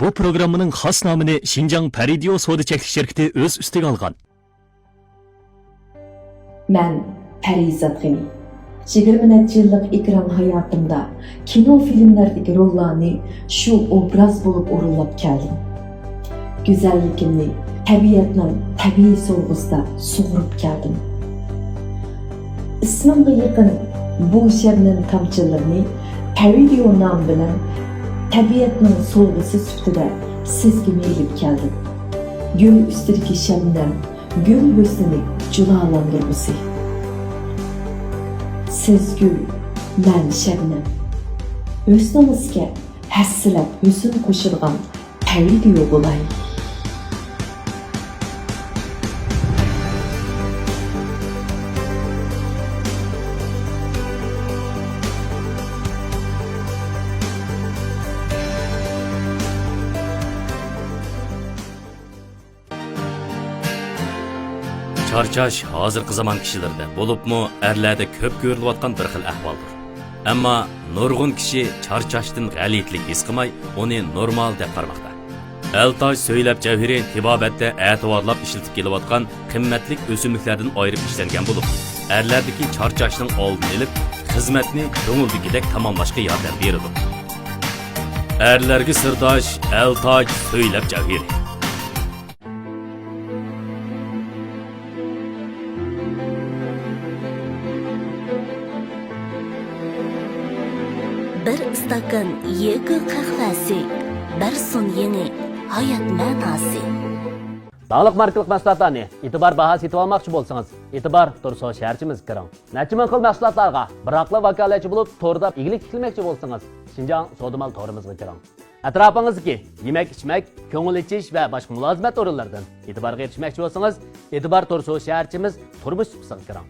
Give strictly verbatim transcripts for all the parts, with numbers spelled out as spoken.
بۇ پروگراممىنىڭ خاس نامىنى شىنجاڭ پەرىدىيو سودا چەكلىك شىركىتى ئۆز ئۈستىگە ئالغان. مەن پەرىزات غېنى. يىگىرمە نەچچە يىللىق ئېكران ھاياتىمدا كىنو، فىلىملەردىكى روللارنى شۇ ئوبراز بولۇپ ئورۇنلاپ كەلدىم. گۈزەللىكىمنى تەبىئەتنىڭ تەبىئىي سوۋغىسىدا سۇغۇرۇپ كەلدىم. ئىسمىمغا يېقىن بۇ شەبنەم تامچىلىرىنى پەرىدىيو نامى بىلەن تەبىئەتنىڭ سوۋغىسى سۈپىتىدە سىزگىمۇ ئېلىپ كەلدىم. گۈل ئۈستىدىكى شەبنەم، گۈل ھۆسنىنى جۇلالاندۇرغۇسى. سىز گۈل، مەن شەبنەم. ھۆسنىڭىزگە ھەسسىلەپ ھۆسن قوشىدىغان پەرىدىيو بولاي. چارچاش ھازىرقى زامان كىشىلىرىدە، بولۇپمۇ ئەرلەردە كۆپ كۆرۈلۈۋاتقان بىر خىل ئەھۋالدۇر. ئەمما نۇرغۇن كىشى چارچاشتىن غەلىتىلىك ھېس قىلماي، ئۇنى نورمال دەپ قارىماقتا. ئەلتاج سۆيلەپ جەۋھىرى تېبابەتتە ئەتىۋارلاپ ئىشلىتىپ كېلىۋاتقان قىممەتلىك ئۆسۈملۈكلەردىن ئايرىپ ئىشلەنگەن بولۇپ، ئەرلەردىكى چارچاشنىڭ ئالدىنى ئېلىپ، خىزمەتنى كۆڭۈلدىكىدەك تاماملاشقا ياردەم بېرىدۇ. ئەرلەرگە سىرداش ئەلتاج سۆيلەپ جەۋھىرى. بىر ئىستاكان يېگا قەھۋەسى، بەرسۇن يېڭى ھايات مەناسى. داڭلىق ماركىلىق مەھسۇلاتلارنى ئېتىبار باھا سېتىۋالماقچى بولسىڭىز، ئېتىبار تۇرسو شەھەرچىمىزگە كىرىڭ. نەچچە مىڭ خىل مەھسۇلاتلارغا بىراقلا ۋاكالەتچى بولۇپ، توردا ئىگىلىك تىكلىمەكچى بولسىڭىز، شىنجاڭ سودا مال تورىمىزغا كىرىڭ. ئەتراپىڭىزدىكى يېمەك-ئىچمەك، كۆڭۈل ئېچىش ۋە باشقا مۇلازىمەت ئورۇنلىرىدىن ئېتىبارغا ئېرىشمەكچى بولسىڭىز، ئېتىبار تۇرسو شەھەرچىمىز تۇرمۇش سۇپىسىغا كىرىڭ.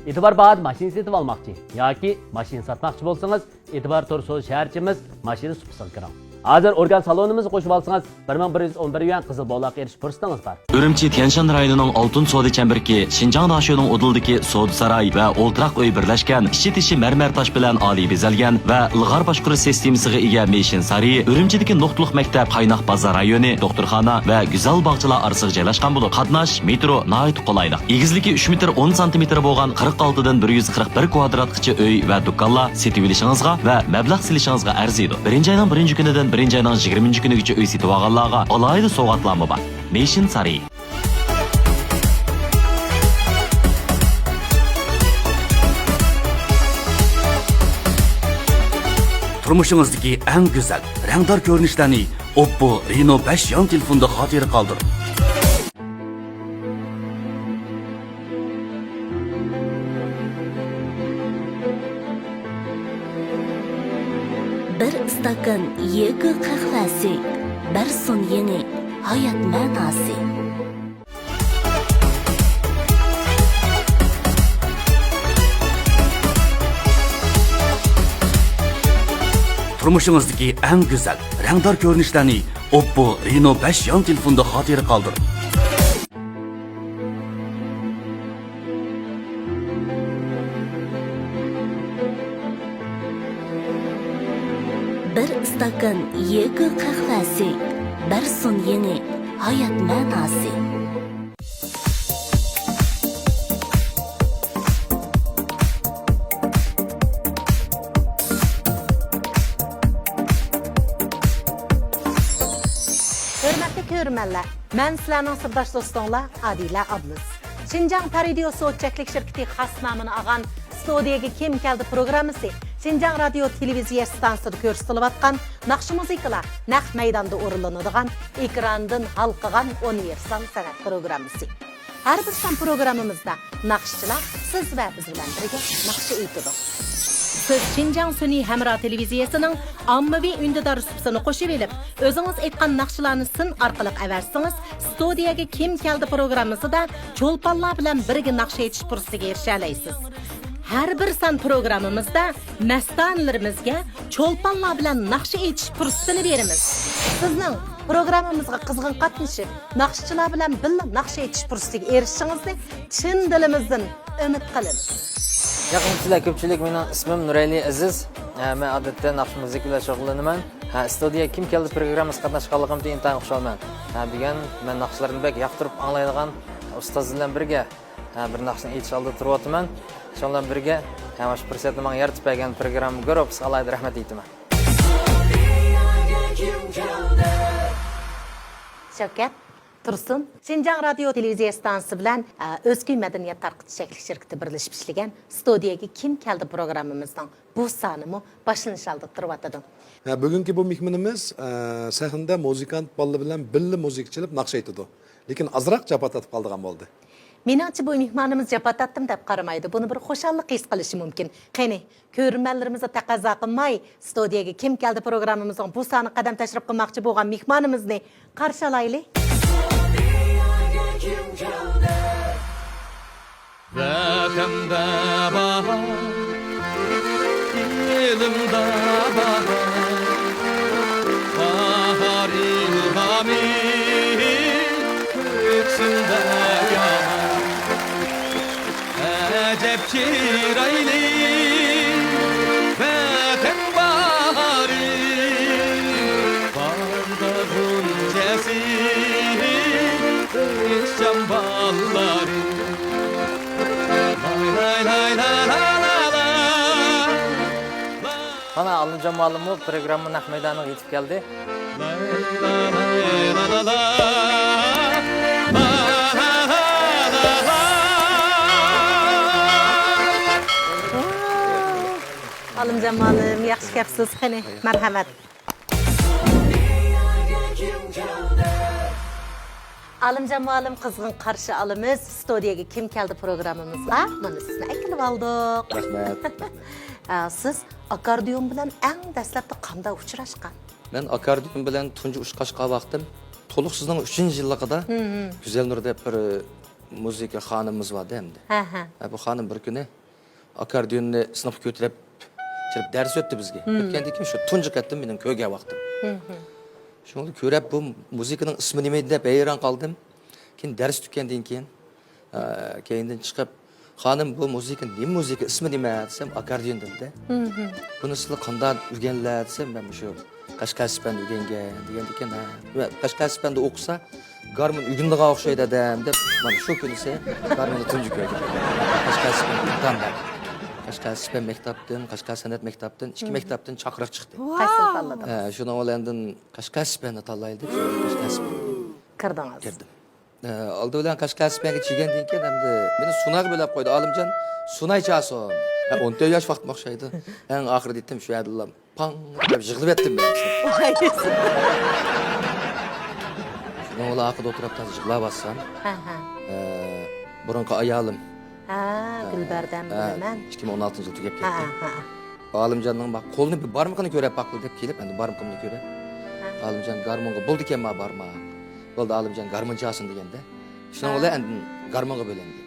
ئېتىبار باھادا ماشىنا سېتىۋالماقچى ياكى ماشىنا ساتماقچى بولسىڭىز، ئېتىبار تۇرسو شەھەرچىمىز ماشىنا سۇپىسىغا كىرىڭ. ھازىر ئورگان سالونىمىزغا قوشۇۋالسىڭىز، بىر مىڭ بىر يۈز ئون بىر يۈەن قىزىل بولاققا ئېرىشىش پۇرسىتىڭىز بار. ئۈرۈمچى تيەنشان رايونىنىڭ ئالتۇن سودا چەمبىرىكى، شىنجاڭ داشۆنىڭ ئۇدۇلىدىكى سودا ساراي ۋە ئولتۇراق ئۆي بىرلەشكەن، ئىچى تېشى مەرمەر تاش بىلەن ئالىي بېزەلگەن ۋە ئىلغار باشقۇرۇش سىستېمىسىغا ئىگە مېشىن سارىيى، ئۈرۈمچىدىكى نۇقتىلىق مەكتەپ، قايناق بازار رايونى، دوختۇرخانا ۋە گۈزەل باغچىلار ئارىسىغا جايلاشقان بولۇپ، قاتناش مېترو ناھايىتى قولايلىق. ئېگىزلىكى ئۈچ مېتىر ئون سانتىمېتىر بولغان قىرىق ئالتىدىن بىر يۈز قىرىق بىر كۋادراتقىچە ئۆي ۋە دۇكانلار سېتىۋېلىشىڭىزغا ۋە مەبلەغ سېلىشىڭىزغا ئەرزىيدۇ. بىرىنچى ئاينىڭ بىرىنچى كۈنىدىن بىرىنچى ئاينىڭ يىگىرمىنچى كۈنىگىچە ئۆي سېتىۋالغانلارغا ئالاھىدە سوۋغاتلارمۇ بار. مېشىن سارىيى. تۇرمۇشىڭىزدىكى ئەڭ گۈزەل، رەڭدار كۆرۈنۈشلەرنى ئوپپو رېنو بەش يان تېلېفوندا خاتىرە قالدۇرۇڭ. بىر ئىستاكان يېگا قەھۋەسى، بەرسۇن يېڭى ھايات مەناسى. تۇرمۇشىڭىزدىكى ئەڭ گۈزەل، رەڭدار كۆرۈنۈشلەرنى ئوپپو رېنو بەش يان تېلېفوندا خاتىرە قالدۇرۇڭ. بىر ئىستاكان يېگا قەھۋەسى، بەرسۇن يېڭى ھايات مەناسى. ھۆرمەتلىك كۆرۈرمەنلەر، مەن سىلەرنىڭ سىرداش دوستۇڭلار ئادىلە ئابلىز. شىنجاڭ پەرىدىيو سودا چەكلىك شىركىتى خاس نامىنى ئالغان ستۇدىيەگە كىم كەلدى پروگراممىسى شىنجاڭ رادىيو تېلېۋىزىيە ئىستانسىسىدا كۆرسىتىلىۋاتقان ناخشا مۇزىكىلار نەق مەيداندا ئورۇنلىنىدىغان ئېكراندىن ھالقىغان ئۇنىۋېرسال سەنئەت پروگراممىسى. ھەر بىر سان پروگراممىمىزدا ناخشىچىلار سىز ۋە بىز بىلەن بىرگە ناخشا ئېيتىدۇ. سىز شىنجاڭ سۈنئىي ھەمراھ تېلېۋىزىيەسىنىڭ ئاممىۋى ئۈندىدار سۇپىسىنى قوشۇۋېلىپ، ئۆزىڭىز ئېيتقان ناخشىلارنى سىن ئارقىلىق ئەۋەتسىڭىز، ستۇدىيەگە كىم كەلدى پروگراممىسىدا چولپانلار بىلەن بىرگە ناخشا ئېيتىش پۇرسىتىگە ئېرىشەلەيسىز. ھەر بىر سان پروگراممىمىزدا مەستانىلىرىمىزگە چولپانلار بىلەن ناخشا ئېيتىش پۇرسىتىنى بېرىمىز. سىزنىڭ پروگراممىمىزغا قىزغىن قاتنىشىپ، ناخشىچىلار بىلەن بىللە ناخشا ئېيتىش پۇرسىتىگە ئېرىشىشىڭىزنى چىن دىلىمىزدىن ئۈمىد قىلىمىز. ياخشىمۇسىلەر كۆپچىلىك، مېنىڭ ئىسمىم نۇرئەلى ئەزىز. ئە، مەن ئادەتتە ناخشا مۇزىكا بىلەن شۇغۇللىنىمەن. ھە، ئىستۇدىيە كىم كەلدى پروگراممىسىغا قاتناشقانلىقىمدىن ئىنتايىن خۇشالمەن. ھە، بۈگۈن مەن ناخشىلارنى بەك ياقتۇرۇپ ئاڭلايدىغان ئۇستازلار بىلەن بىرگە، ھە، بىر ناخشىنى ئېيتىش ئالدىدا تۇرۇۋاتىمەن. شۇنىڭ بىلەن بىرگە، ھە، مۇشۇ پۇرسەتنى ماڭا يارىتىپ بەرگەن پروگرامما گۇرۇپپىسىغا ئالاھىدە رەھمەت ئېيتىمەن. شەۋكەت، تۇرسۇن، شىنجاڭ رادىيو تېلېۋىزىيە ئىستانسىسى بىلەن، ئە، ئۆزكۈي مەدەنىيەت تارقىتىش چەكلىك شىركىتى بىرلىشىپ ئىشلىگەن ستۇدىيەگە كىم كەلدى پروگراممىمىزنىڭ بۇ سانىمۇ باشلىنىش ئالدىدا تۇرۇۋاتىدۇ. ھە، بۈگۈنكى بۇ مېھمىنىمىز، ئە، سەھنىدە مۇزىكانت بالىلار بىلەن بىللە مۇزىكا چېلىپ ناخشا ئېيتىدۇ. لېكىن ئازراق جاپا تارتىپ قالىدىغان بولدى. مېنىڭچە، بۇ مېھمانىمىز جاپا تارتتىم دەپ قارىمايدۇ. بۇنى بىر خۇشاللىق ھېس قىلىشى مۇمكىن. قېنى، كۆرۈرمەنلىرىمىزنى تەقەززا قىلماي، ستۇدىيەگە كىم كەلدى پروگراممىمىزنىڭ بۇ سانىغا قەدەم تەشرىپ قىلماقچى بولغان مېھمانىمىزنى قارشى ئالايلى. ۋەتەندە باھار، ئېلىمدا باھار، باھار ئىلھامى كۆكسۈمدە ياغار. ئەجەب چىرايلىق ۋەتەن باھارى، باغدا غۇنچەسى، ئىشچان باللارى. لاي، لاي، لاي، لا، لا، لا، لا. مانا، ئالىمجان مۇئەللىممۇ پروگرامما نەق مەيدانىغا يېتىپ كەلدى. ئالىمجان مۇئەللىم، ياخشى كەپسىز، قېنى، مەرھەمەت. ئالىمجان مۇئەللىم، قىزغىن قارشى ئالىمىز ستۇدىيەگە كىم كەلدى پروگراممىمىزغا. مانا سىزنى ئەكېلىپ ئالدۇق. رەھمەت، رەھمەت. ئە، سىز ئاكاردىيون بىلەن ئەڭ دەسلەپتە قانداق ئۇچراشقان؟ مەن ئاكاردىيون بىلەن تۇنجى ئۇچراشقان ۋاقتىم تولۇق سىزنىڭ ئۈچىنچى يىللىقىدا، ھىم، ھىم. گۈزەلنۇر دەپ بىر مۇزىكا خانىمىمىز بار ئەمدى. ھە، ھە. ھە، بۇ خانىم بىر كۈنى ئاكاردىيوننى سىنىپقا كۆتۈرۈپ، كىرىپ دەرس ئۆتتى بىزگە. ھىم. ئۆتكەندىن كېيىن شۇ تۇنجى قېتىم مېنىڭ كۆرگەن ۋاقتىم. ھىم، ھىم. شۇنى كۆرۈپ، بۇ مۇزىكىنىڭ ئىسمى نېمە ئىدى دەپ ھەيران قالدىم. كېيىن دەرس تۈگەندىن كېيىن، ئە، كەينىدىن چىقىپ، «خانىم، بۇ مۇزىكا نېمە مۇزىكا، ئىسمى نېمە؟» دېسەم، «ئاكاردىيون» دېدى. ھىم، ھىم. «بۇنى سىلەر قانداق ئۆگەندىلەر؟» دېسەم، «مەن مۇشۇ قەشقەر سىپەندە ئۆگەنگەن» دېگەندىكىن، ھە، قەشقەر سىپەندە ئوقۇسا، گارمون ئۆگىنىدىغان ئوخشايدۇ ئادەم دەپ، مانا شۇ كۈنىسى گارموننى تۇنجى كۆردۈم. قەشقەر سىپەندە ئىمتىھان بار. قەشقەر سىپەن مەكتەپتىن، قەشقەر سەنئەت مەكتەپتىن، ئىككى مەكتەپتىن چاقىرىق چىقتى. قايسىنى تاللىدىڭىز؟ ھە، شۇنىڭ بىلەن ئاندىن قەشقەر سىپەننى تاللايلى دەپ، قەشقەر سىپەن. كىردىڭىز؟ كىردىم. ھە، ئالدى بىلەن قەشقەر سىپەنگە چىگەندىن كېيىن ئەمدى مېنى سۇنايغا بۆلەپ قويدى، ئالىمجان، سۇناي چاسۇن. ھە، ئون تۆت ياش ۋاقتىم ئوخشايدۇ. ئەڭ ئاخىرىدا يەتتىم شۇ يەردىلا. پاڭ دەپ يىغلىۋەتتىم مەن. شۇنىڭ بىلەن ئارقىدا ئولتۇرۇپ تازا يىغلاۋاتسام، ھە، ھە. ئە، بۇرۇنقى ئايالىم. ھە، ھە، گۈلبەردەم ھە، بىلىمەن. ئىككى مىڭ ئون ئالتىنچى يىل تۈگەپ ھە، كەتتى. ھە، ھە. ئالىمجاننىڭ بار قولىنى بىر بارمىقىنى كۆرۈپ باققىلى دەپ كېلىپ، ئەمدى بارمىقىمنى كۆرۈپ، ھە. ئالىمجان گارمونغا بولدىكەن ما بارما. بولدى ئالىمجان گارمون چالسۇن دېگەندە. شۇنىڭ ھە. بىلەن ئەندىن گارمونغا بۆلەندى.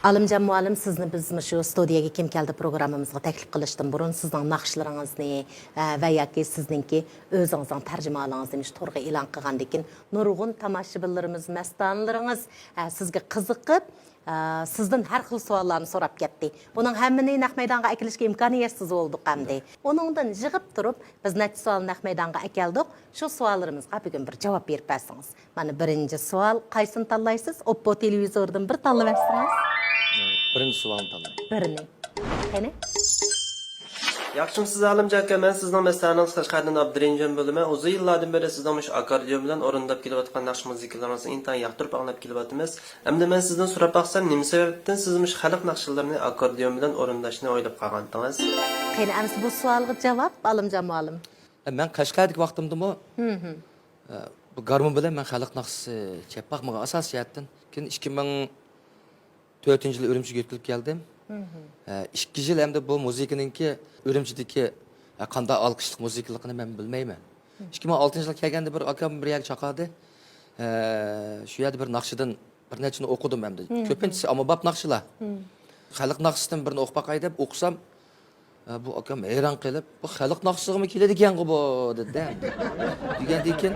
ئالىمجان مۇئەللىم، سىزنى بىز مۇشۇ ستۇدىيەگە كىم كەلدى پروگراممىمىزغا تەكلىپ قىلىشتىن بۇرۇن سىزنىڭ ناخشىلىرىڭىزنى، ئە، ۋە ياكى سىزنىڭكى ئۆزىڭىزنىڭ تەرجىمىھالىڭىزنى مۇشۇ تورغا ئېلان قىلغاندىن كېيىن نۇرغۇن تاماشىبىنلىرىمىز، مەستانىلىرىڭىز، ئە، سىزگە قىزىقىپ، ئە، سىزدىن ھەر خىل سوئاللارنى سوراپ كەتتى. بۇنىڭ ھەممىنى نەق مەيدانغا ئەكېلىشكە ئىمكانىيەتسىز بولدۇق ئەمدى. ئۇنىڭدىن يىغىپ تۇرۇپ، بىز نەچچە سوئالنى نەق مەيدانغا ئەكەلدۇق. شۇ سوئاللىرىمىزغا بۈگۈن بىر جاۋاب بېرىپ بەرسىڭىز. مانا بىرىنچى سوئال، قايسىنى تاللايسىز؟ ئوپپو تېلېۋىزوردىن بىر تاللىۋەتسىڭىز. بىرىنچى سوئالنى تاللاي. بىرنى. قېنى؟ ياخشىمۇسىز، ئالىمجان ئاكا؟ مەن سىزنىڭ مەستانىڭىز قەشقەردىن ئابدۇرېھىمجان بولىمەن. ئۇزۇن يىللاردىن بېرى سىزنىڭ مۇشۇ ئاكاردىيون بىلەن ئورۇنداپ كېلىۋاتقان ناخشا مۇزىكىلىرىڭىزنى ئىنتايىن ياقتۇرۇپ ئاڭلاپ كېلىۋاتىمىز. ئەمدى مەن سىزدىن سوراپ باقسام، نېمە سەۋەبتىن سىز مۇشۇ خەلق ناخشىلىرىنى ئاكاردىيون بىلەن ئورۇنداشنى ئويلاپ قالغانتىڭىز؟ قېنى، ئەمسە بۇ سوئالغا جاۋاب، ئالىمجان مۇئەللىم. ئە، مەن قەشقەردىكى ۋاقتىمدىمۇ، ھىم، ھىم. ئە، بۇ گارمون بىلەن مەن خەلق ناخشىسى چېلىپ باقمىغان ئاساسىي جەھەتتىن. كېيىن ئىككى مىڭ تۆتىنچى يىلى ئۈرۈمچىگە يۆتكىلىپ كەلدىم. ھىم، ھىم. ئە، ئىككى يىل ئەمدى بۇ مۇزىكىنىڭكى ئۈرۈمچىدىكى، ئە، قانداق ئالقىشلىق مۇزىكىلىقىنى مەن بىلمەيمەن. ھىم. ئىككى مىڭ ئالتىنچى يىلى كەلگەندە بىر ئاكام بىر يەرگە چاقىردى. ئە، شۇ يەردە بىر ناخشىدىن بىر نەچچىنى ئوقۇدۇم ئەمدى. ھىم، كۆپىنچىسى ھىم. ئاممىباب ناخشىلار. ھىم. خەلق ناخشىسىدىن بىرنى ئوقۇپ باقاي دەپ ئوقۇسام، ئە، بۇ ئاكام ھەيران قېلىپ، «بۇ خەلق ناخشىسىغىمۇ كېلىدىكەنغۇ بۇ؟» دېدى. دېگەندىن كېيىن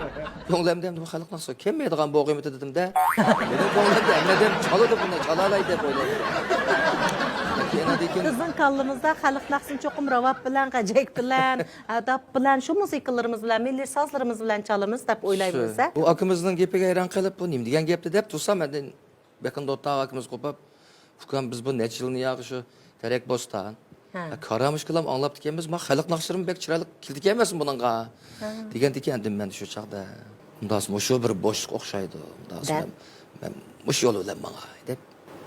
كۆڭلۈمدە، «ئەمدى بۇ خەلق ناخشىسىغا كەلمەيدىغان بولغىيمىتى؟» دېدىم-دە. مېنىڭ كۆڭلۈمدە ھەممە ئادەم چالىدۇ بۇنى، چالالاي دەپ ئويلايمەن. ئاندىن كېيىن بىزنىڭ كاللىمىزدا خەلق ناخشىسىنى چوقۇم راۋاب بىلەن، غەجەك بىلەن، ئاداپ بىلەن، شۇ مۇزىكىلىرىمىز بىلەن، مىللىي سازلىرىمىز بىلەن چالىمىز دەپ ئويلايمىز، ھە؟ بۇ ئاكىمىزنىڭ گېپىگە ھەيران قېلىپ، بۇ نېمە دېگەن گەپتى دەپ تۇرسام، ئاندىن بېقىندى ئوتتاغا ئاكىمىز قوپۇپ، ئۇكام، بىز بۇ نەچچە يىلنى ياغى شۇ تەرەك بوستان، ھە، كارامۇشكىلام ئاڭلاپتىكەنمىز، ما خەلق ناخشىلىرىمۇ بەك چىرايلىق كېلىدىكەنمىسمۇ بۇنىڭغا؟ ھە. دېگەندىكىن، ئەمدى مەن شۇ چاغدا، ئۇنداقسا مۇشۇ بىر بوشلۇق ئوخشايدۇ، ئۇنداقسا دەپ. مەن، مەن مۇشۇ يول بىلەن ماڭاي دەپ،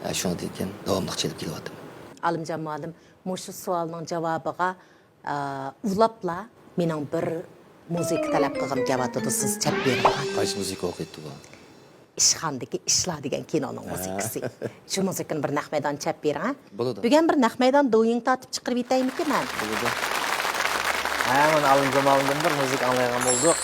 ھە، شۇنىڭدىن كېيىن داۋاملىق چېلىپ كېلىۋاتىمەن. ئالىمجان مۇئەللىم، مۇشۇ سوئالنىڭ جاۋابىغا ئا، ئۇلاپلا مېنىڭ بىر مۇزىكا تەلەپ قىلغۇم كېلىۋاتىدۇ، سىز چاپ بېرىڭ. قايسى مۇزىكا ئوقۇيتتى بۇ؟ ئىشخانىدىكى ئىشلار دېگەن كىنونىڭ ھە. مۇزىكىسى. شۇ مۇزىكىنى بىر نەق مەيدان چاپ بېرىڭ، ھە؟ بولىدۇ. بۈگۈن بىر نەق مەيدان دويىڭ تارتىپ چىقىرىۋېتەيمىكى مەن؟ بولىدۇ. ھە، مانا ئالىمجان مۇئەللىمدىن بىر مۇزىكا ئاڭلايدىغان بولدۇق.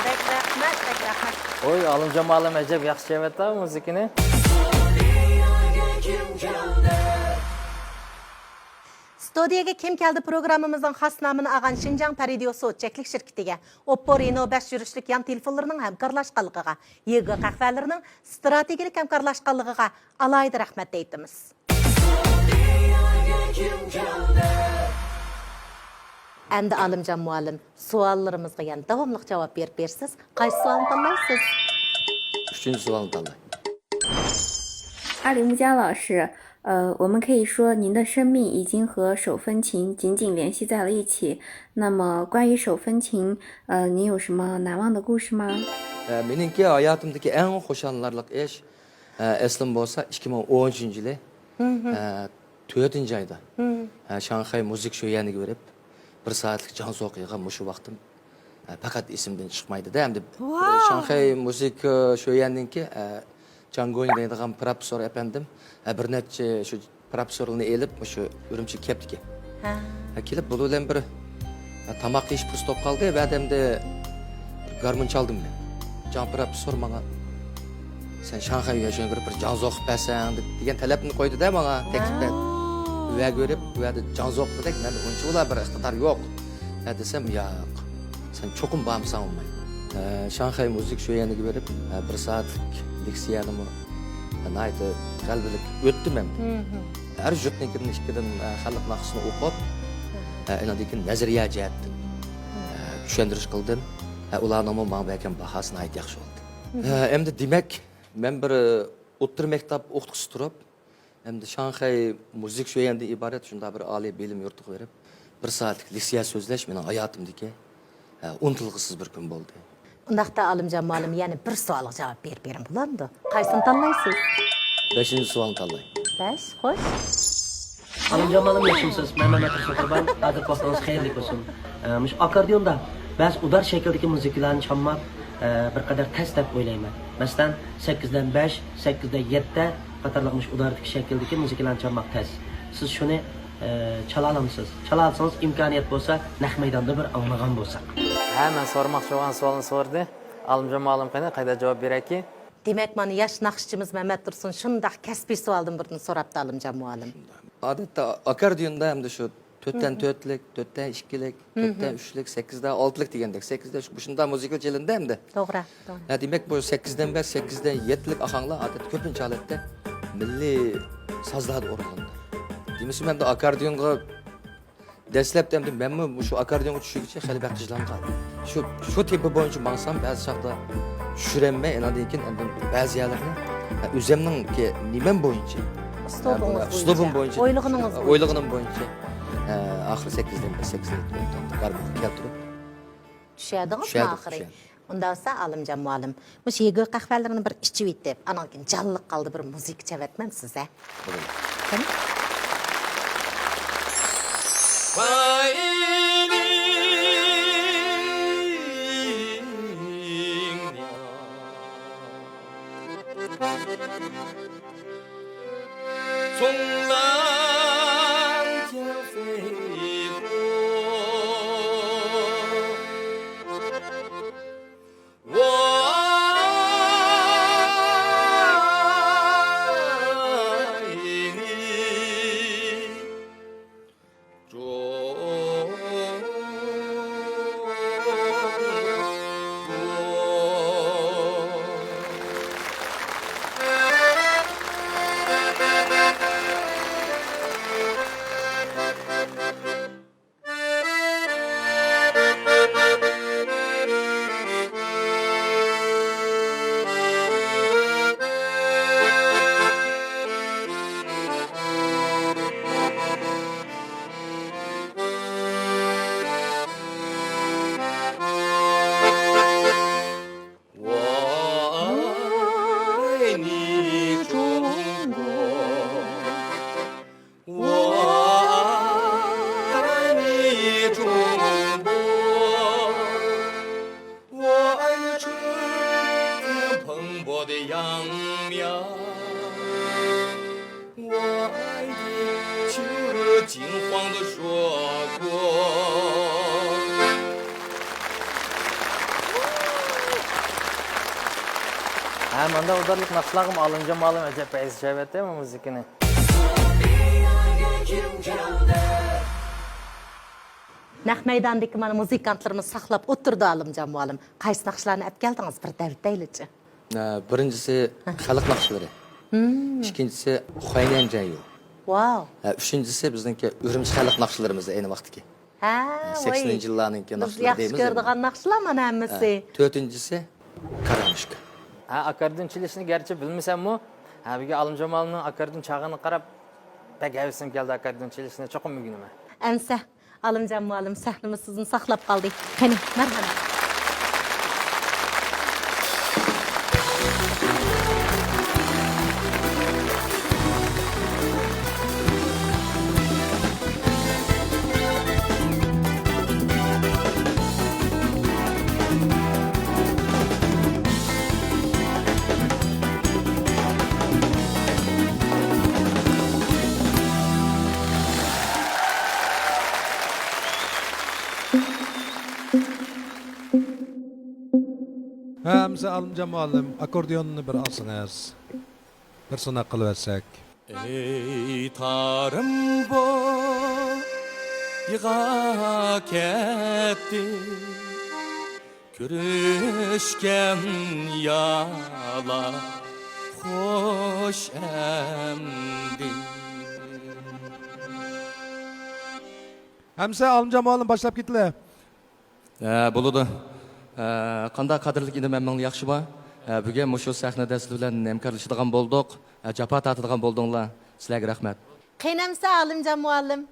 بەك رەھمەت، بەك رەھمەت. ۋوي، ئالىمجان مۇئەللىم ئەجەب ياخشى چېلىۋەتتى مۇزىكىنى. ستۇدىيەگە كىم كەلدى پروگراممىمىزنىڭ خاس نامىنى ئالغان شىنجاڭ پەرىدىيو سوت چەكلىك شىركىتىگە، ئوپپو رېنو بەش يۈرۈشلۈك يان تېلېفونلىرىنىڭ ھەمكارلاشقانلىقىغا، يېگې قەھۋەلىرىنىڭ ستراتېگىيەلىك ھەمكارلاشقانلىقىغا ئالاھىدە رەھمەت ئېيتىمىز. ئەمدى ئالىمجان مۇئەللىم، سوئاللىرىمىزغا يەنە داۋاملىق جاۋاب بېرىپ بېرىسىز. قايسى سوئالنى تاللايسىز؟ ئۈچىنچى سوئالنى تاللاي. 二林木佳老师，呃，我们可以说您的生命已经和手风琴紧紧联系在了一起。那么，关于手风琴，呃，您有什么难忘的故事吗？ ئە، مېنىڭكى ھاياتىمدىكى ئەڭ خۇشاللىنارلىق ئىش، ئە، ئەسلىم بولسا ئىككى مىڭ ئون ئۈچىنچى يىلى، ئە، تۆتىنچى ئايدا، ئە، شاڭخەي مۇزىكا شۆيەنىگە بېرىپ، بىر سائەتلىك جاڭ زوقىغا مۇشۇ ۋاقتىم، ئە، پەقەت ئېسىمدىن چىقمايدۇ-دە. ئەمدى، ئە، شاڭخەي مۇزىكا شۆيەننىڭكى، ئە، جاڭ گويىڭ دەيدىغان پروفېسسور ئەپەندىم، ئە، بىر نەچچە شۇ پروفېسسورلارنى ئېلىپ، مۇشۇ ئۈرۈمچىگە كەپتىكەن. ھە. ھە، كېلىپ، بۇلار بىلەن بىر، ھە، تاماق يېيىش پۇرسىتى بولۇپ قالدى. ۋەدەمدە بىر گارمون چالدىم مەن. جاڭ پروفېسسور ماڭا، «سەن شاڭخەي يۈەنشۈنگە بېرىپ بىر جاڭ زوق قىلىپ بەرسەڭ» دېگەن تەلەپنى قويدى-دە ماڭا، تەكلىپ بەردى. ۋە كۆرۈپ، ئۇ يەردە جاڭ زوق دېدەك، مەندە ئۇنچىۋالا بىر ئىقتىدار يوق. ھە دېسەم، «ياق، سەن چوقۇم بارمىساڭ بولمايدۇ.» ھە، شاڭخەي مۇزىكا شۆيەنىگە بېرىپ، ھە، بىر سائەتلىك لېكسىيەنىمۇ ناھايىتى غەلىبىلىك ئۆتتۈم ھەم. ھە، ھەر جۇتنىڭكىدىن ئىككىدىن، ھە، خەلق ناخشىسىنى ئوقۇپ، ھە، ئاندىن كېيىن نەزەرىيە جەھەتتىن، ھە، چۈشەندۈرۈش قىلدىم. ھە، ئۇلارنىڭمۇ ماڭا بەرگەن باھاسى ناھايىتى ياخشى بولدى. ھە، ئەمدى دېمەك، مەن بىر ئوتتۇرا مەكتەپ ئوقۇتقۇچىسى تۇرۇپ، ئەمدى شاڭخەي مۇزىكا شۆيەندىن ئىبارەت شۇنداق بىر ئالىي بىلىم يۇرتىغا بېرىپ، بىر سائەتلىك لېكسىيە سۆزلەش مېنىڭ ھاياتىمدىكى، ھە، ئۇنتۇلغۇسىز بىر كۈن بولدى. ئۇنداقتا ئالىمجان مۇئەللىم يەنە بىر سوئالغا جاۋاب بېرىپ بېرىڭ، بولامدۇ؟ قايسىنى تاللايسىز؟ بەشىنچى سوئالنى تاللاي. بەش، خوش. ئالىمجان مۇئەللىم، ياخشىمۇسىز؟ مەن مەمەت تۇرسۇن قۇربان. ھازىر ۋاقتىڭىز خەيرلىك بولسۇن. ئە، مۇشۇ ئاكاردىيوندا بەزى ئۇدار شەكلىدىكى مۇزىكىلارنى چالماق، ئە، بىر قەدەر تەس دەپ ئويلايمەن. مەسىلەن، سەككىزدىن بەش، سەككىزدە يەتتە قاتارلىق مۇشۇ ئۇداردىكى شەكىلدىكى مۇزىكىلارنى چالماق تەس. سىز شۇنى، ئە، چالالامسىز؟ چالالىسىڭىز، ئىمكانىيەت بولسا، نەق مەيداندا بىر ئاڭلىغان بولساق. ھە، مەن سورىماقچى بولغان سوئالنى سورىدى. ئالىمجان مۇئەللىم قېنى، قايدا جاۋاب بېرەكى؟ دېمەك، مانا ياش ناخشىچىمىز مەمەت تۇرسۇن شۇنداق كەسپىي سوئالدىن بىرنى سوراپتۇ، ئالىمجان مۇئەللىم. ئادەتتە ئاكاردىيوندا ئەمدى شۇ تۆتتىن تۆتلۈك، تۆتتىن ئىككىلىك، تۆتتىن ئۈچلۈك، سەككىزدە ئالتىلىك دېگەندەك، سەككىزدە شۇ، مۇشۇنداق مۇزىكىلار چېلىندى ئەمدى. توغرا، توغرا. ھە، دېمەك، بۇ سەككىزدىن بەش، سەككىزدىن يەتتىلىك ئاھاڭلار ئادەتتە كۆپىنچە ھالەتتە مىللىي سازلاردا ئورۇنلىنىدۇ. دېمىسىمۇ ئەمدى ئاكاردىيونغا دەسلەپتە ئەمدى مەنمۇ مۇشۇ ئاككوردىئونغا چۈشكىچە خېلى بەك قىجىلامغا قالدىم. شۇ، شۇ تېمپو بويىچە ماڭسام، بەزى چاغدا چۈشۈرەلمەي، ئاناندىن كېيىن ئاندىن بەزى يەرلەرنى، ھە، ئۆزۈمنىڭكى نېمەم بويىچە، ئۇسلۇبىڭىز ھە، بۇ ئۇسلۇبۇم بويىچە. بويىچە، ئويلىغىنىڭىز بويىچە. ئويلىغىنىم بويىچە، ھە، ئاخىرى سەككىزدىن بىر، سەككىزدىن يەتتە بارمىققا كەلتۈرۈپ. چۈشەردىڭىزمۇ چۈشەردۇق، ئاخىرى؟ چۈشەردۇق. ئۇنداق بولسا، ئالىمجان مۇئەللىم، مۇشۇ يېگۇ قەھۋەلىرىنى بىر ئىچىۋېتىپ، ئانان كېيىن جانلىق ھالدا بىر مۇزىكا چېۋەتمەمسىز، ھە؟ بولىدۇ. قېنى؟ ھە، مانداق ئۇدارلىق ناخشىلارغىمۇ ئالىمجان مۇئەللىم ئەجەب پەيزى چېۋەتتى مۇزىكىنى. نەق مەيداندىكى مانا مۇزىكانتلىرىمىز ساقلاپ ئولتۇرىدۇ، ئالىمجان مۇئەللىم. قايسى ناخشىلارنى ئەپ كەلدىڭىز؟ بىر دەۋېتەيلىچى. ئە، بىرىنچىسى خەلق ناخشىلىرى. مم. ئىككىنچىسى خۇەينەن جەييۇ. ۋاۋ. ئە، ئۈچىنچىسى بىزنىڭكى ئۈرۈمچى خەلق ناخشىلىرىمىز ئەينى ۋاقىتتىكى. ھە، ھە، ۋاي. سەكسىنىنچى يىللارنىڭكى بىز ناخشىلىرى ياخشى دەيمىز كۆرىدىغان ئەمدى. ناخشىلار مانا ھەممىسى. ھە، تۆتىنچىسى كارامۇشكا. ھە، ئاكاردىن چېلىشنى گەرچە بىلمىسەممۇ، ھە، بۈگۈن ئالىمجان مۇئەللىمنىڭ ئاكاردىن چالغىنىغا قاراپ، بەك ھەۋىسىم كەلدى ئاكاردىن چېلىشنى چوقۇم ئۆگىنىمەن. ئەمىسە، ئالىمجان مۇئەللىم، سەھنىمىز سىزنى ساقلاپ قالدى. قېنى، مەرھەمەت. ھە، ئەمىسە ئالىمجان مۇئەللىم، ئاككوردىئوننى بىر ئالسىڭىز. بىر سىناق قىلىۋەتسەك. ئەي تارىم بويىغا كەتتى، كۆرۈشكەن يارلار خوش ئەمدى. ئەمىسە ئالىمجان مۇئەللىم باشلاپ كېتىلە. ھە، بولىدۇ. ھە، قانداق قەدىرلىك ئىنىم ھەممىڭلار ياخشىما؟ ھە، بۈگۈن مۇشۇ سەھنىدە سىلەر بىلەن ھەمكارلىشىدىغان بولدۇق. ھە، جاپا تارتىدىغان بولدۇڭلار. سىلەرگە رەھمەت. قېنى ئەمىسە ئالىمجان مۇئەللىم،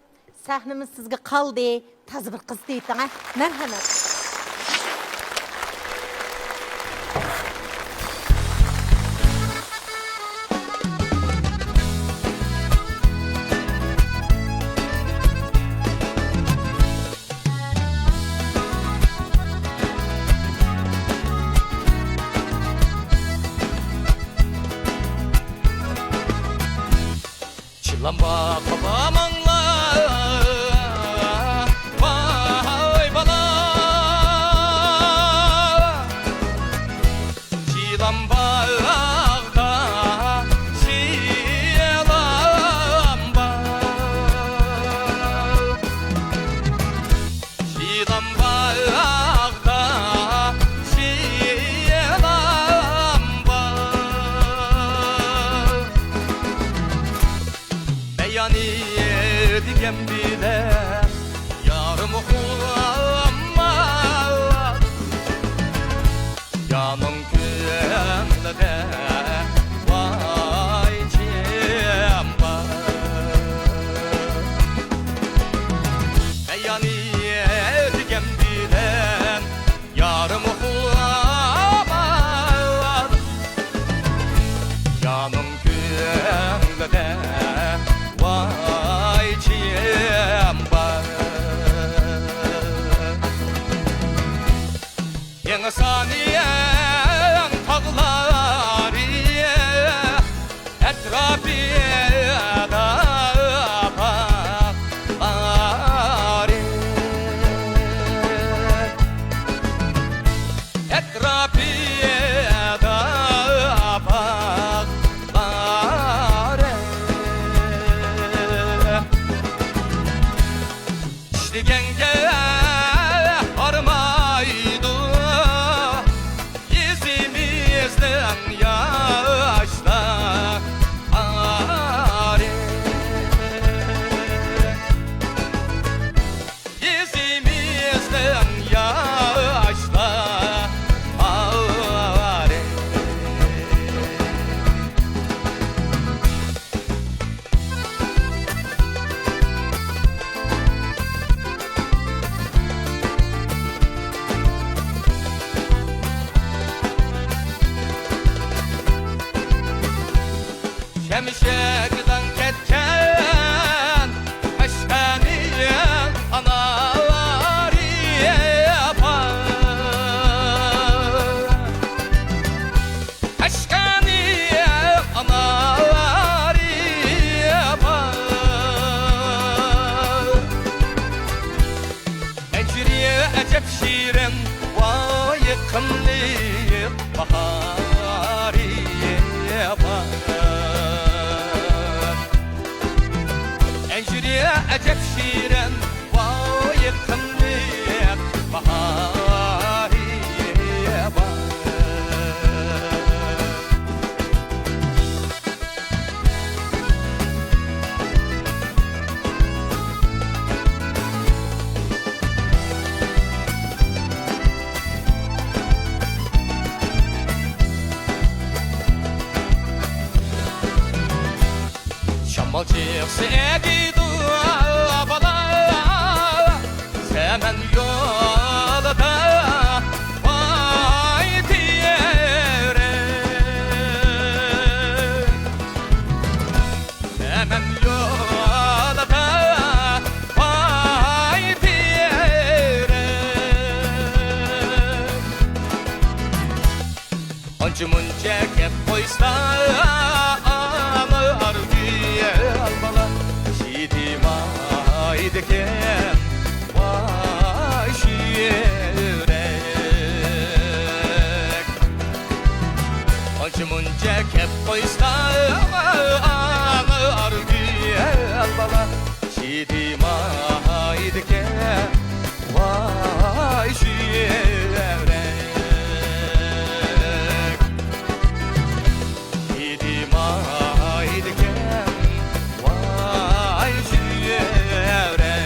سەھنىمىز سىزگە قالدى. تازا بىر قىزىتىۋېتىڭ، ھە. مەرھەمەت. چىلان باقىپ ماڭلا، ۋاي بالا. چىلان باغدا چىلان بار. چىلان باغدا چىلان بار. مەيانى دېگەن بىلەن يانىدىكەن بىلەن يارىم ئۇخلىماي، جانىم كۆڭلىدە ۋايچىم بار. يېڭى سانىيەڭ تاغلارى، ئەتراپىدا باغلارى، ئەتراپىدا باغلارى. ئىشلىگەنگە ھارمايدۇ يېزىمىزنىڭ ياشلىرى. يېزىمىزنىڭ ياشلىرى. شەمشەكلەر كەتكەن قەشقەرنىڭ ئانىلىرى بار. قەشقەرنىڭ ئانىلىرى بار. ئەنجۈرى ئەجەب شېرىن، ۋاي قىملىق باھارى بار. ئەنجۈرى ئەجەب شېرىن، ۋاي قىملىق باھارى بار. شامال چىقسا ئەگىيدۇ بالا، زەمەن يولىدا ۋاي تېرەك. زەمەن يولىدا ۋاي تېرەك. ئانچە مۇنچە گەپ قويسا، ئاڭلار گۈزەل بالا، چىدىمايدىكەن ۋاي شۇ يۈرەك. ئانچە مۇنچە گەپ قويسا، ئاڭلار گۈزەل بالا، چىدىمايدىكەن ۋاي شۇ يۈرەك. چىدىمايدىكەن ۋاي شۇ يۈرەك.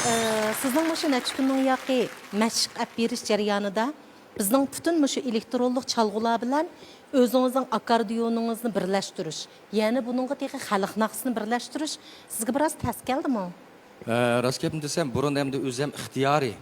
ئى، سىزنىڭ مۇشۇ نەچچە كۈننىڭ ياقى مەشىق ئەپ بېرىش جەريانىدا بىزنىڭ پۈتۈن مۇشۇ ئېلېكترونلۇق چالغۇلار بىلەن ئۆزىڭىزنىڭ ئاككوردىيونىڭىزنى بىرلەشتۈرۈش، يەنە بۇنىڭغا تېخى خەلق ناخشىسىنى بىرلەشتۈرۈش سىزگە بىراز تەس كەلدىمۇ؟ ئە، راست گەپنى دېسەم، بۇرۇن ئەمدى ئۆزۈم ئىختىيارىي.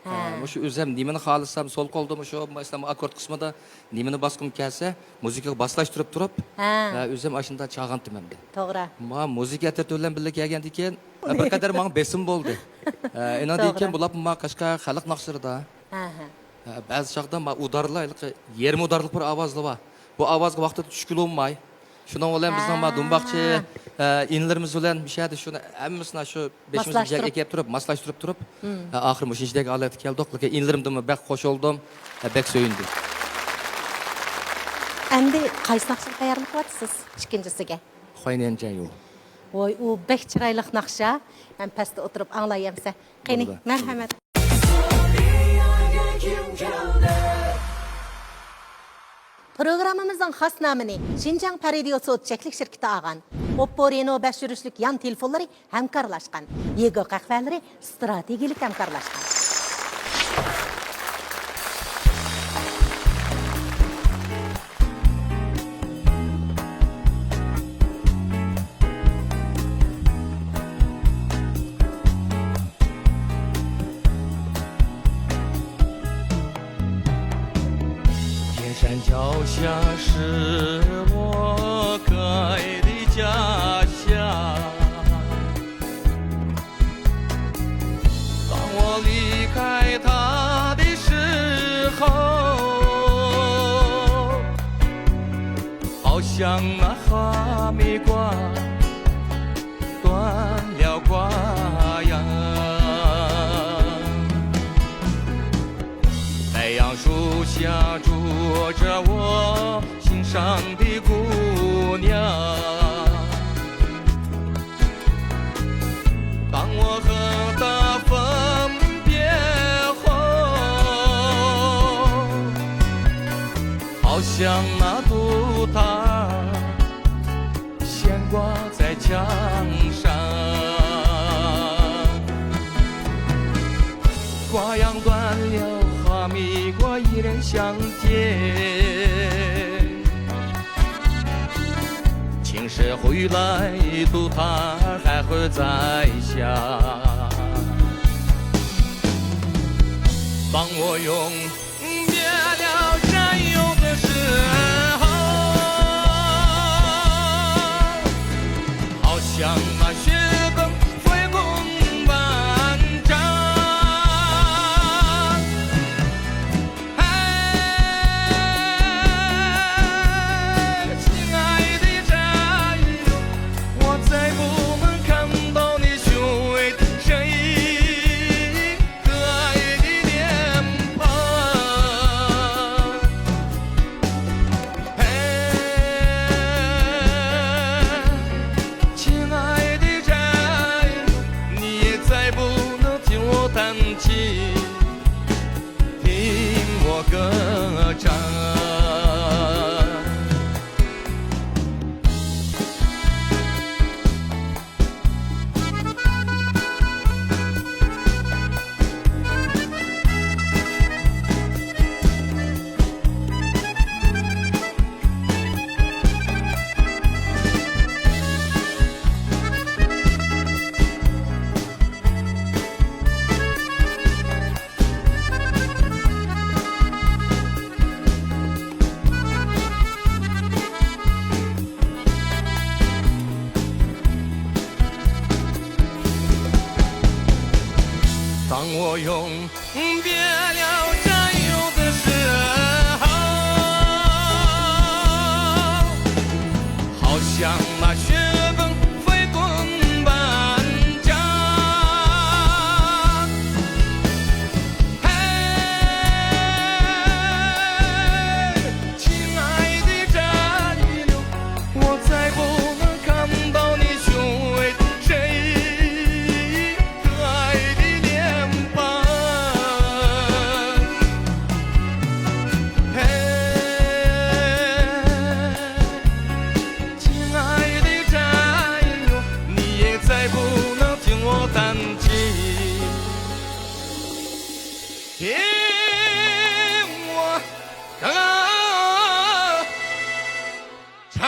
ھە. ئە، مۇشۇ ئۆزۈم نېمىنى خالىسام، سول قولدا مۇشۇ، مەسىلەن، ئاككورد قىسمىدا نېمىنى باسقۇم كەلسە، مۇزىكىغا باسلاشتۇرۇپ تۇرۇپ، ھە. ئە، ئۆزۈم ئاشۇنداق چالغانتىم ئەمدى. توغرا. ما مۇزىكا ئەترىتى بىلەن بىللە كەلگەندىن كېيىن، ئە، بىر قەدەر ماڭا بېسىم بولدى. ئە، ئېنىڭدىن توغرا. كېيىن بۇلار ما قەشقەر خەلق ناخشىلىرىدا. ھە، ھە. ھە، بەزى چاغدا ما ئۇدارلار، ھېلىقى يېرىم ئۇدارلىق بىر ئاۋازلار بار. بۇ ئاۋازغا ۋاقتىدا چۈشكىلى بولماي. شۇنىڭ بىلەن بىزنىڭ ما ھە. دۇمباقچى، ئە، ئىنىلىرىمىز بىلەن مۇشۇ يەردە شۇنى ھەممىسىنى شۇ بېشىمىزنى بىر يەرگە ماسلاشتۇرۇپ. ئەكەپ تۇرۇپ، ماسلاشتۇرۇپ تۇرۇپ، مم. ئە، ئاخىرى مۇشۇنچىلىك ھالەتكە كەلدۇق. لېكىن ئىنىلىرىمدىنمۇ بەك خوش بولدۇم، ئە، بەك سۆيۈندۈم. ئەمدى قايسى ناخشىنى تەييارلىق قىلىۋاتىسىز ئىككىنچىسىگە؟ خوينيەنجەيۇ. ۋاي، ئۇ بەك چىرايلىق ناخشا. مەن پەستە ئولتۇرۇپ ئاڭلاي ئەمسە. قېنى، بولىدۇ. مەرھەمەت. پروگراممىمىزنىڭ خاس نامىنى شىنجاڭ پەرىدىيو سودا چەكلىك شىركىتى ئالغان. ئوپپو رېنو بەش يۈرۈشلۈك يان تېلېفونلىرى ھەمكارلاشقان. يېگو قەھۋەلىرى ستراتېگىيەلىك ھەمكارلاشقان. 像那哈密瓜，断了瓜秧。太阳树下住着我心上的姑娘。 当我和她分别后，好像那土塔悬挂在墙上。瓜秧断了，哈密瓜依然香甜。 青石回来，土塔还会再响。当我永别了战友的时候，好像那雪崩飞过万丈。 哎，亲爱的战友，我再不能看到你雄伟的身影，可爱的脸庞。哎，亲爱的战友，你也再不能听我弹琴。 听我歌唱。 当我永别了战友的时候，好像那雪崩飞过万丈。 嘿，亲爱的战友，我再不能看到你雄伟的身影，可爱的脸庞。嘿，亲爱的战友，你也再不能听我弹琴。 听我歌唱。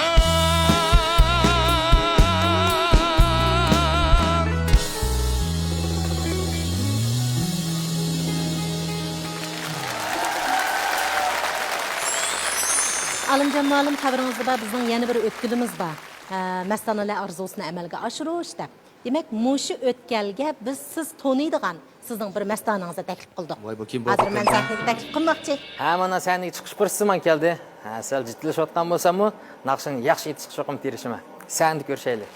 ئالىمجان مۇئەللىم، خەۋىرىڭىزدە بار، بىزنىڭ يەنە بىر ئۆتكىلىمىز بار. ھە، مەستانىلەر ئارزۇسىنى ئەمەلگە ئاشۇرۇش دەپ. دېمەك، مۇشۇ ئۆتكەلگە بىز سىز تونۇيدىغان سىزنىڭ بىر مەستانىڭىزنى تەكلىپ قىلدۇق. ۋاي، بۇ كىم بولۇپ ھازىر مەن كەتكەن؟ سەھنىگە تەكلىپ قىلماقچى. ھە، مانا سەھنىگە چىقىش پۇرسىتى ماڭا كەلدى. ھە، سەل جىددىيلىشىۋاتقان بولساممۇ، ناخشىنى ياخشى ئېيتىشقا چوقۇم تىرىشىمەن. سەھنىدە كۆرۈشەيلى.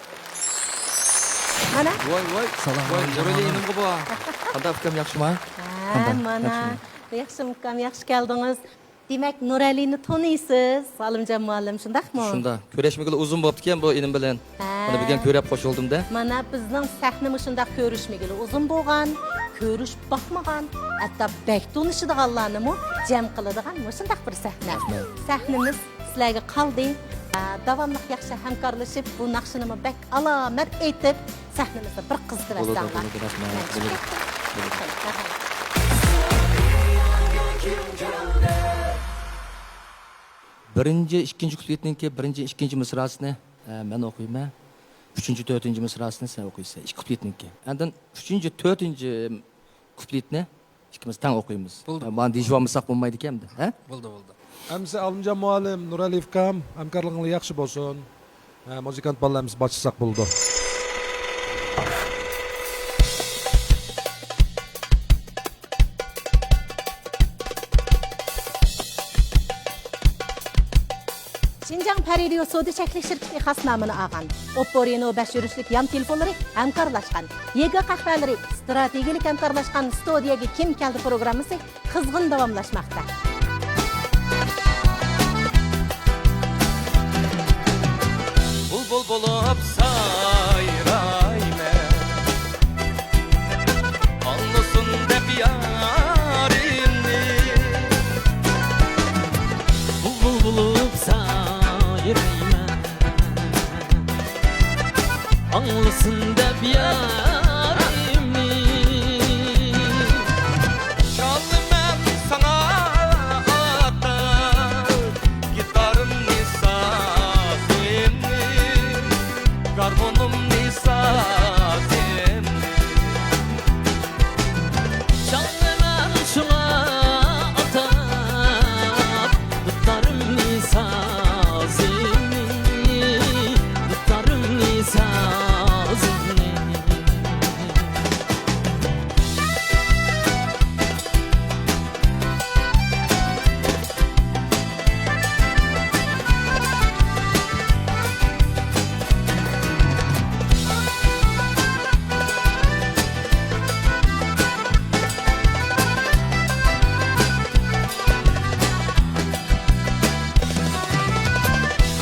مانا. ۋاي، ۋاي. سالام ۋاي، ئەلەيكۇم. نۇرئەلى ئىنىم بۇ. قانداق ئۇكام، ياخشىما؟ ھە، قانداق؟ مانا. ياخشىمۇ؟ ياخشىمۇ ئۇكام، ياخشى كەلدىڭىز. دېمەك، نۇرئەلىنى تونۇيسىز، ئالىمجان مۇئەللىم، شۇنداقمۇ؟ شۇنداق. كۆرۈشمىگىلى ئۇزۇن بوپتىكەن بۇ ئىنىم بىلەن. ھە. مانا بۈگۈن كۆرۈپ خوش بولدۇم-دە. مانا بىزنىڭ سەھنىمۇ شۇنداق كۆرۈشمىگىلى ئۇزۇن بولغان، كۆرۈشۈپ باقمىغان، ھەتتا بەك تونۇشىدىغانلارنىمۇ جەم قىلىدىغان مۇشۇنداق بىر سەھنە. رەھمەت. سەھنىمىز سىلەرگە قالدى. ئە، داۋاملىق ياخشى ھەمكارلىشىپ، بۇ ناخشىنىمۇ بەك ئالامەت ئېيتىپ، سەھنىمىزنى بىر قىزىتىۋەتسەڭلار. بولىدۇ، بولىدۇ، رەھمەت. مەن چىقىپ بولىدۇ. كەتتىم. بولىدۇ. مەرھەمەت. بىرىنچى، ئىككىنچى كۇپلېتنىڭكى، بىرىنچى، ئىككىنچى مىسراسىنى، ئە، مەن ئوقۇيمەن. ئۈچىنچى، تۆتىنچى مىسراسىنى سەن ئوقۇيسەن. ئىككى كۇپلېتنىڭكى. ئاندىن ئۈچىنچى، تۆتىنچى كۇپلېتنى ئىككىمىز تەڭ ئوقۇيمىز. بولدى. مانا دېيىشىۋالمىساق بولمايدىكەن ئەمدى، ھە؟ بولدى، بولدى. ئەمىسە ئالىمجان مۇئەللىم، نۇرئەلى ئۇكام، ھەمكارلىقىڭلار ياخشى بولسۇن. ھە، مۇزىكانت بالىلار ئەمىسە باشلىساق بولىدۇ. شىنجاڭ رادىيو سودا چەكلىك شىركىتى خاسنامىنى ئالغان. ئوپپو رېنو بەش يۈرۈشلۈك يان تېلېفونلىرى ھەمكارلاشقان. يېگا قەھۋەلىرى ئىستراتېگىيەلىك ھەمكارلاشقان. ستۇدىيەگە كىم كەلدى پروگراممىسى قىزغىن داۋاملاشماقتا. بۇلبۇل بولۇپ سايرايمەن، ئاڭلىسۇن دەپ يارىمنى. بۇلبۇل بولۇپ سايرايمەن، ئاڭلىسۇن دەپ يارىمنى. چالىمەن ساڭا ئاتا گىتارىمنى، سازىمنى، گارمونۇمنى، سازىمنى. چالىمەن شۇڭا ئاتا دۇتارىمنى، سازىمنى، دۇتارىمنى، سازىمنى.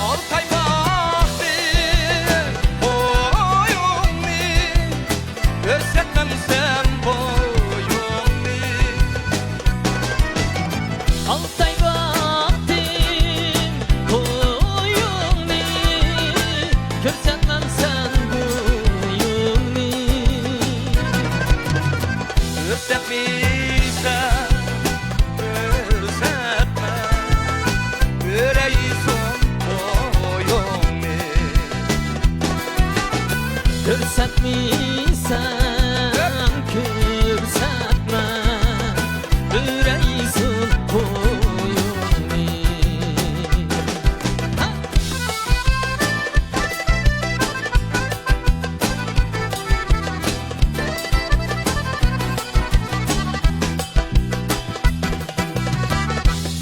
ئالتاي باقتىم تويۇڭنى، كۆرسەتمەمسەن بويۇڭنى. ئالتاي باقتىم تويۇڭنى، كۆرسەتمەمسەن بويۇڭنى. كۆرسەتمىسەن، كۆرسەتمە، كۆرەيسۇن بويۇڭنى. كۆرسەتمىسەن، كۆرسەتمە، كۆرەيسۇن بويۇڭنى.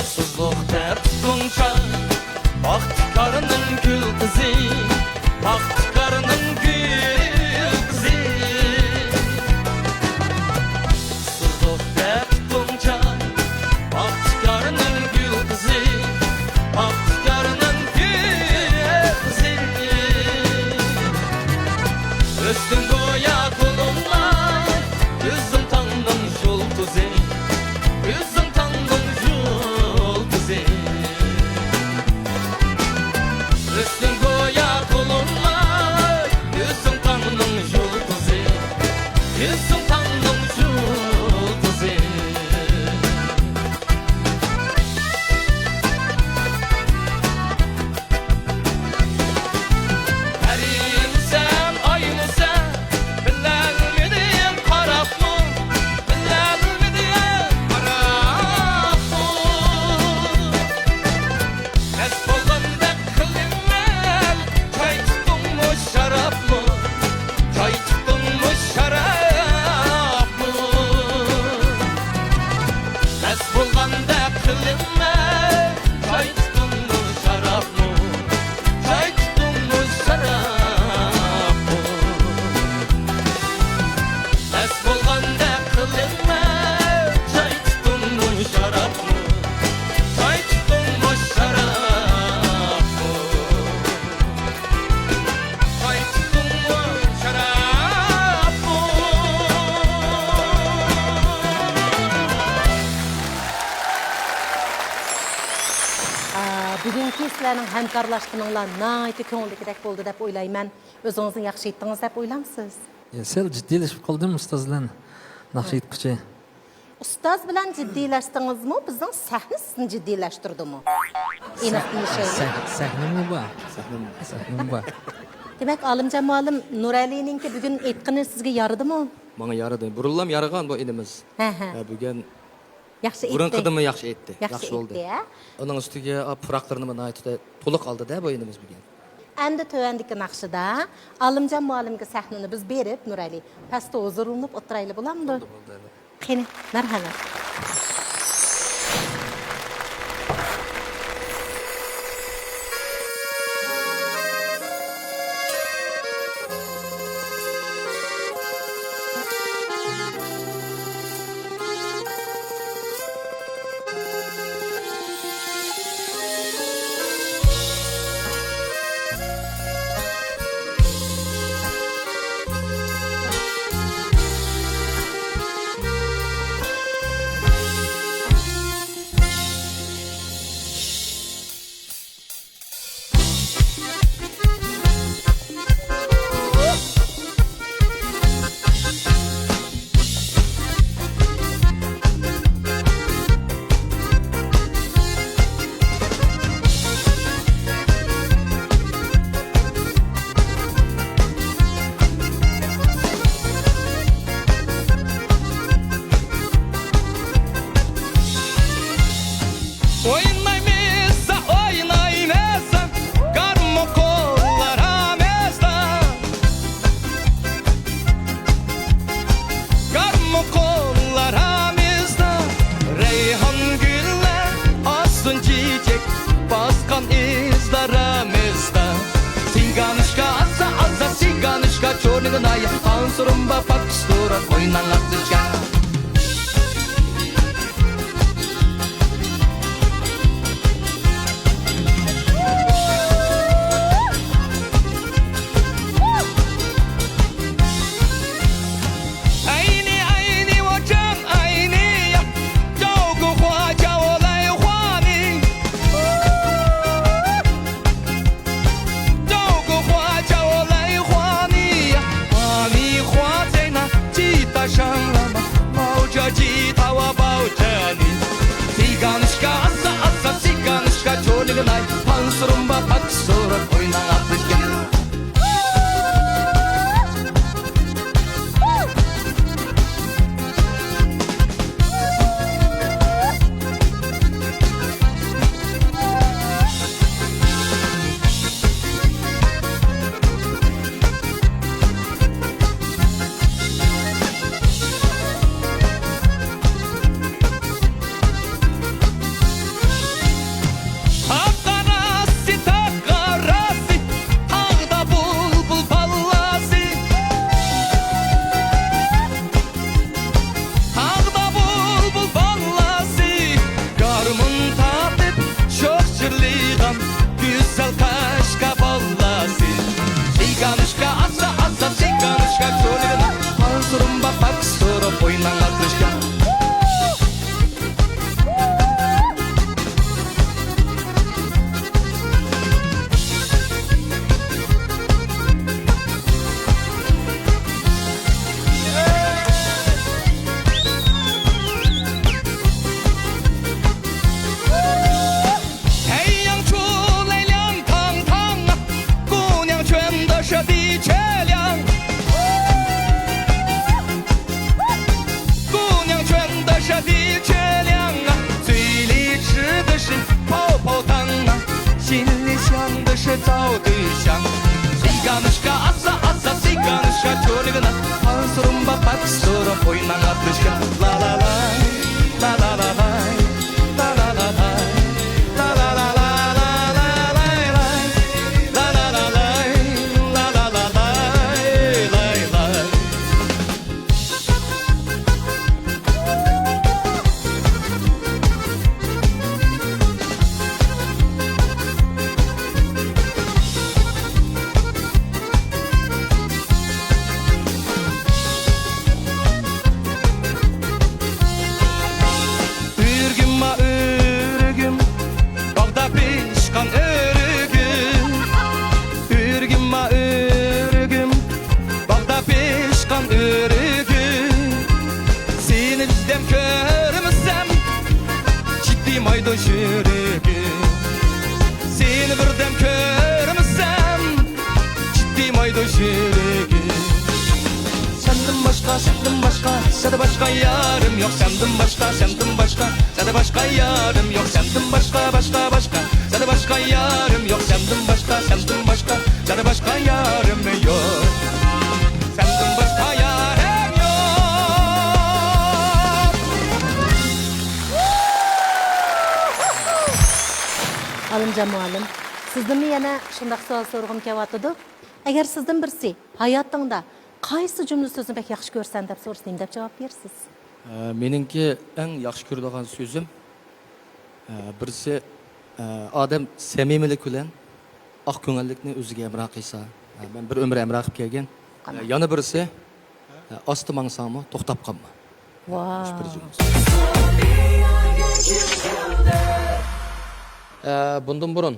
سىزلىق دەپ تۇتۇڭچە، پاختىكارنىڭ گۈل قىزى، پاختىكارنىڭ گۈل قىزى. سىزلىق دەپ تۇتۇڭچە، پاختىكارنىڭ گۈل قىزى، پاختىكارنىڭ گۈل قىزى. ئۆستۈڭ گويا قولۇمدا، ئۆزۈڭ تاڭنىڭ يۇلتۇزى، ئۆزۈڭ تاڭنىڭ يۇلتۇزى. ئۆستۈڭ گويا قولۇمدا، ئۆزۈڭ تاڭنىڭ يۇلتۇزى، ئۆزۈڭ تاڭنىڭ يۇلتۇزى. پەرىمسەن، ئايمۇسەن، بىلەلمىدىم قاراپمۇ، بىلەلمىدىم قاراپمۇ. مەست بولغاندەك قىلىمەن، چاي تۇتتۇڭمۇ شارابمۇ، چاي تۇتتۇڭمۇ شارابمۇ؟ مەست بولغاندەك قىلىمەن، چاي تۇتتۇڭمۇ شارابمۇ، چاي تۇتتۇڭمۇ شارابمۇ؟ مەست بولغاندەك قىلىمەن، چاي تۇتتۇڭمۇ شارابمۇ، چاي تۇتتۇڭمۇ شارابمۇ؟ قايتتىڭمۇ شارابمۇ؟ ئا، بۈگۈنكى سىلەرنىڭ ھەمكارلاشقىنىڭلار ناھايىتى كۆڭۈلدىكىدەك بولدى دەپ ئويلايمەن. ئۆزىڭىزنى ياخشى ئېيتتىڭىز دەپ ئويلامسىز؟ يا، سەل جىددىيلىشىپ قالدىم ئۇستاز بىلەن ناخشا ئېيتقۇچى. ئۇستاز بىلەن جىددىيلەشتىڭىزمۇ؟ بىزنىڭ سەھنە سىزنى جىددىيلەشتۈردىمۇ؟ ئېنىق دېيىشەيلى. سەھ-، سەھنىمۇ بار. سەھنىمۇ بار. دېمەك، ئالىمجان مۇئەللىم، نۇرئەلىنىڭكى بۈگۈن ئېيتقىنى سىزگە يارىدىمۇ؟ ماڭا يارىدى. بۇرۇنلام يارىغان بۇ ئىنىمىز. ھە، ھە. ھە، بۈگۈن ياخشى ئېيتتى. بۇرۇنقىدىنمۇ ياخشى ئېيتتى. ياخشى ياخشى بولدى. ئېيتتى، ھە؟ ئۇنىڭ ئۈستىگە، ئا، پۇراقلىرىنىمۇ ناھايىتى تولۇق ئالدى-دە بۇ ئىنىمىز بۈگۈن. ئەمدى تۆۋەندىكى ناخشىدا ئالىمجان مۇئەللىمگە سەھنىنى بىز بېرىپ، نۇرئەلى، پەستە ھۇزۇرلىنىپ ئولتۇرايلى، بولامدۇ؟ بولدى، بولدى، بولدى. قېنى، مەرھەمەت. ئاي، پانسۇرۇمبا، فاكستۇرا، ئويناڭ ئاتلىشكا. 爱你，爱你，我真爱你呀，找个花叫我来画你。找个花叫我来画你呀，把你画在那吉他上了吗？抱着吉他，我抱着你。سىيگانىشكا ئاسسا ئاسسا، سىيگانىشكا چولىگىناي، پانسۇرۇمبا، پاكسۇرۇم، ئويناڭ ئاتلىشكا. تاغ قاراسى، تاغ قاراسى، تاغدا بۇلبۇل بالاسى. تاغدا بۇلبۇل بالاسى، گارمون تارتىپ شوخ جىرلىغان گۈزەل قەشقەر بالاسى. سىيگانىشكا ئاسسا ئاسسا، سىيگانىشكا چولىغىنا، پانسۇرۇمبا، پاكسۇرۇم، ئويناڭ ئاتلىشكا. ئۆرۈگۈم، ما ئۆرۈگۈم، باغدا پىشقان ئۆرۈگۈم. ئۆرۈگۈم، ما ئۆرۈگۈم، باغدا پىشقان ئۆرۈگۈم. سېنى بىردەم كۆرمىسەم، چىدىمايدۇ يۈرىكىم. سېنى بىردەم كۆرمىسەم، چىدىمايدۇ يۈرىكىم. سەندىن باشقا، سەندىن باشقا، سەندىن باشقا يارىم يوق. سەندىن باشقا، سەندىن باشقا، سەندىن باشقا يارىم يوق. سەندىن باشقا، باشقا، باشقا، سەندىن باشقا يارىم يوق. سەندىن باشقا، سەندىن باشقا، سەندىن باشقا يارىم يوق. سەندىن باشقا يارىم يوق. ئالىمجان مۇئەللىم، سىزدىنمۇ يەنە شۇنداق سوئال سورىغۇم كېلىۋاتىدۇ. ئەگەر سىزدىن بىرسى ھاياتىڭدا قايسى جۈملە سۆزنى بەك ياخشى كۆرىسەن دەپ سورىسا، نېمە دەپ جاۋاب بېرىسىز؟ ئە، مېنىڭكى ئەڭ ياخشى كۆرىدىغان سۆزۈم، ئە، بىرسى، ئە، ئادەم سەمىمىيلىك بىلەن ئاق كۆڭۈللۈكنى ئۆزىگە ھەمراھ قىلسا. ئە، مەن بىر ئۆمۈر ھەمراھ قىلىپ كەلگەن. ئە، يەنە بىرسى، ئە، ئاستا ماڭساڭمۇ توختاپ قالما. ۋاۋ. مۇشۇ بىر جۈملە. ئە، بۇندىن بۇرۇن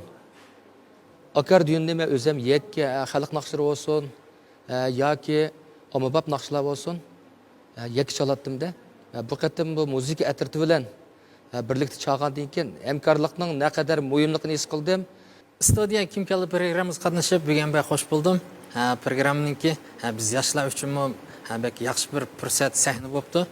ئاكاردىيوننى مەن ئۆزۈم يەككە، ئە، خەلق ناخشىلىرى بولسۇن، ئە، ياكى ئاممىباب ناخشىلار بولسۇن، ئە، يەككە چالاتتىم-دە. ئە، بۇ قېتىم بۇ مۇزىكا ئەترىتى بىلەن، ئە، بىرلىكتە چالغاندىن كېيىن ھەمكارلىقنىڭ نەقەدەر مۇھىملىقىنى ھېس قىلدىم. ئىستۇدىيە كىم كەلدى پروگراممىمىزغا قاتنىشىپ بۈگۈن بەك خوش بولدۇم. ئە، پروگراممىنىڭكى، ئە، بىز ياشلار ئۈچۈنمۇ، ئە، بەك ياخشى بىر پۇرسەت، سەھنە بوپتۇ.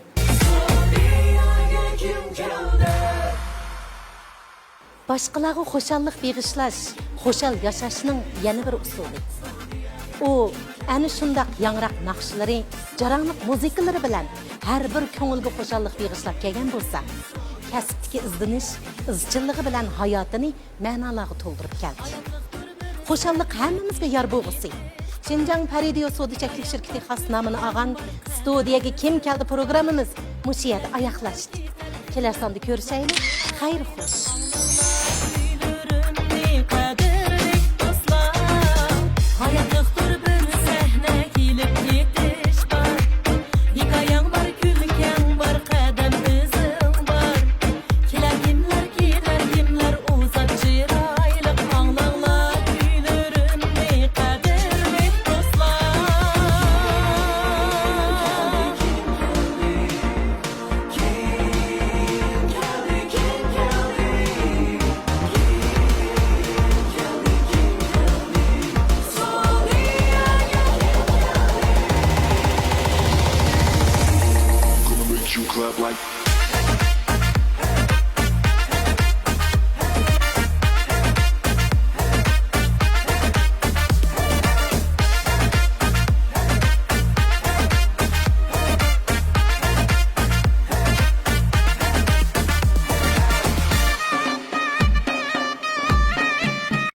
باشقىلارغا خۇشاللىق بېغىشلاش، خۇشال ياشاشنىڭ يەنە بىر ئۇسۇلى. ئۇ ئەنە شۇنداق ياڭراق ناخشىلىرى، جاراڭلىق مۇزىكىلىرى بىلەن ھەر بىر كۆڭۈلگە خۇشاللىق بېغىشلاپ كەلگەن بولسا، كەسىپتىكى ئىزدىنىش ئىزچىللىقى بىلەن ھاياتىنى مەنالارغا تولدۇرۇپ كەلدى. خۇشاللىق ھەممىمىزگە يار بولغۇسى. شىنجاڭ پەرىدىيو سودا چەكلىك شىركىتى خاس نامىنى ئالغان ستۇدىيەگە كىم كەلدى پروگراممىمىز مۇشۇ يەردە ئاياغلاشتى. كېلەر ساندا كۆرۈشەيلى. خەير خوش.